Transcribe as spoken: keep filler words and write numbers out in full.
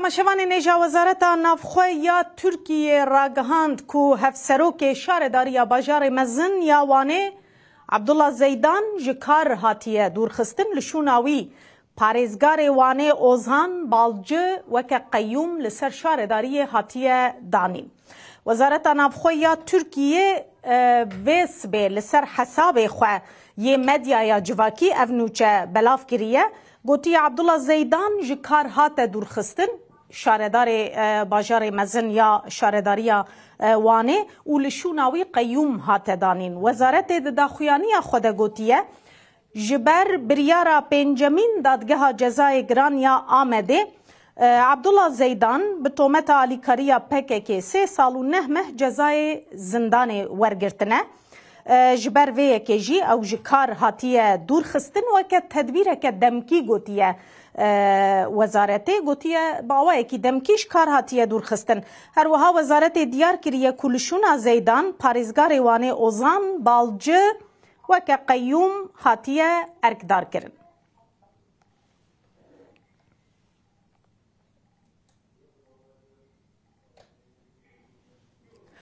Temaşevanên hêja, Wezareta Navxwe ya Tirkiyê ragihand ku hevserokê Şaredariya Bajarê Mezin ya Wanê Abdullah Zeydan ji kar hatiye dûrxistin, li şûna wî parêzgarê Wanê Ozan Balcı weke qeyûm li ser şaredariyê hatiye danîn. Wezareta Navxwe ya Tirkiyê, e, vê sibê li ser hesabê xwe yê medyaya civakî ev nûçe belav kiriye. Gotiye, Abdullah Zeydan ji kar hate dûrxistin, şaredarê, e, bajarê mezin ya şaredariya, e, Wanê û li şûna wî qeyûm hate danîn. Wezaretê di daxuyaniya xwe de gotiye, ji ber biryara pêncemîn Dadgeha Cezayê Giran ya Amedê, e, Abdullah Zeydan bi tometa alîkariya P K K sê sal û neh meh cezayê zindanê wergirtine. E, ji ber vê yekê jî ew ji kar hatiye dûrxistin, weke tedbîreke demkî gotiye, e, wezaretê. Gotiye, bi awayekî demkî ji kar hatiye dûrxistin. Her wiha wezaretê diyar kiriye ku li şûna Zeydan, parêzgarê Wanê Ozan Balcı weke qeyûm hatiye erkdarkirin.